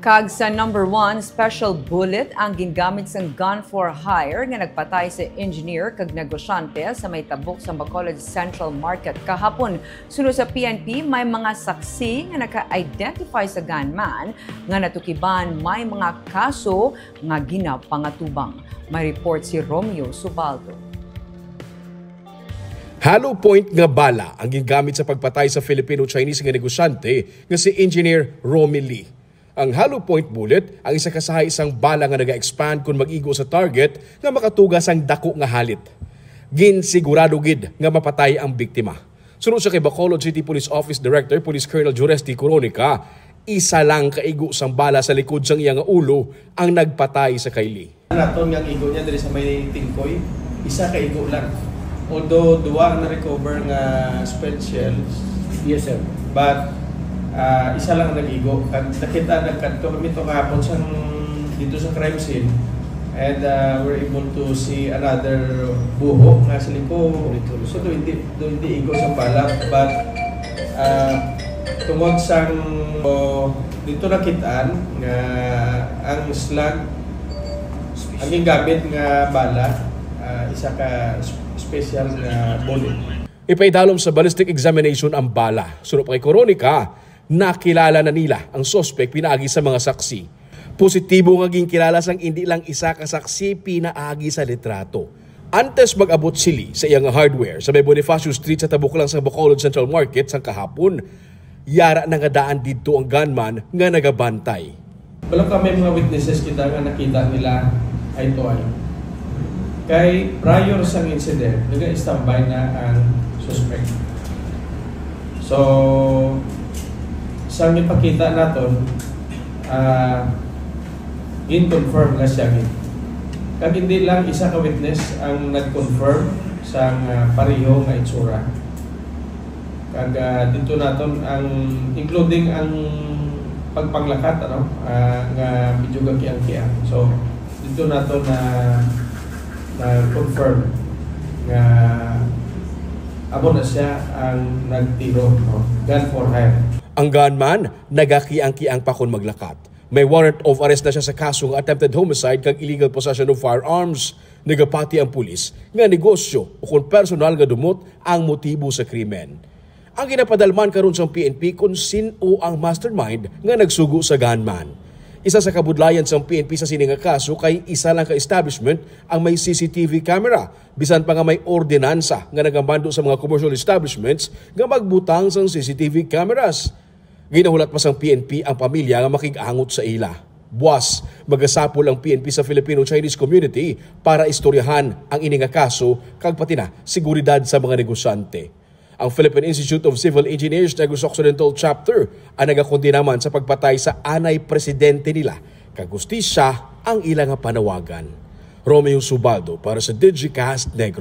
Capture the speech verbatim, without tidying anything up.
Kag sa number one, special bullet ang gingamit sang gun for hire nga nagpatay sa engineer kag negosyante sa may tabok sa Bacolod Central Market kahapon. Suno sa P N P, may mga saksi nga naka-identify sa gunman nga natukiban may mga kaso nga ginapangatubang. May report si Romeo Subaldo. Hollow point nga bala ang gingamit sa pagpatay sa Filipino-Chinese nga negosyante nga si Engineer Romy Lee. Ang hollow point bullet ang isa ka sahi sang bala nga naga-expand kon mag-igo sa target nga makatuga sang dako nga halit. Ginsigurado gid nga mapatay ang biktima. Suno sa kay Bacolod City Police Office Director Police Colonel Juresti Coronica, isa lang ka igo sang bala sa likod sang iya nga ulo ang nagpatay sa kay Lee. Naton nga ang igo niya diri sa may tingkoy, isa ka igo lang. Although duwa ang na-recover nga spent shells, Yes, sir. but ah, isa lang ang nag-igo. Kag nakita nagkadto kami to kahapon sa dito sa crime scene, and ah, we're able to see another buho nga siling ko so do hindi do hindi igo sa bala, but ah, tungod sang oh, dito nakitaan nga ang slug ang gingamit nga bala, ah, isa ka sp- special nga bullet. Ipaidalom sa ballistic examination ang bala. Suno pa kay Coronica, nakilala na nila ang suspek pinaagi sa mga saksi. Positibo nga ginkilala sang indi lang isa ka saksi pinaagi sa litrato. Antes mag-abot si Lee sa iya nga hardware sa may Bonifacio Street sa tabok lang sa Bacolod Central Market sang kahapon, yara na nga daan didto ang gunman nga nagabantay. Wala pa may mga witnesses kita nga nakita nila eye to eye. Kay prior sang incident, naga-standby na ang suspect. So, sa ipakita naton, ah, gin-confirm nga siya gid. Kag hindi lang isa ka witness ang nag-confirm sang ah, pareho nga itsura. Kag ah, dito naton ang including ang pagpanglakat ano ah, nga medyo gakiang-kiang. So dito naton na na confirm nga amo na siya ang nagtiro no gun for hire. Ang gunman nagakiang-kiang pa kon maglakat. May warrant of arrest na siya sa kaso nga attempted homicide kag illegal possession of firearms. Nagapati ang pulis nga negosyo o kon personal nga dumot ang motibo sa krimen. Ang ginapadalman karon sang P N P kon sin-o ang mastermind nga nagsugo sa gunman. Isa sa kabudlayan sang P N P sa sini nga kaso kay isa lang ka establishment ang may C C T V camera, bisan pa nga may ordinansa nga nagamando sa mga commercial establishments nga magbutang sang C C T V cameras. Ginahulat pa sang P N P ang pamilya nga makig-angot sa ila. Buas, magasapol ang P N P sa Filipino-Chinese community para istoryahan ang ini nga kaso kag pati na seguridad sa mga negosyante. Ang Philippine Institute of Civil Engineers Negros Occidental Chapter ang nagakondena man sa pagpatay sa anay presidente nila kag hustisya ang ila nga panawagan. Romeo Subaldo para sa Digicast Negros.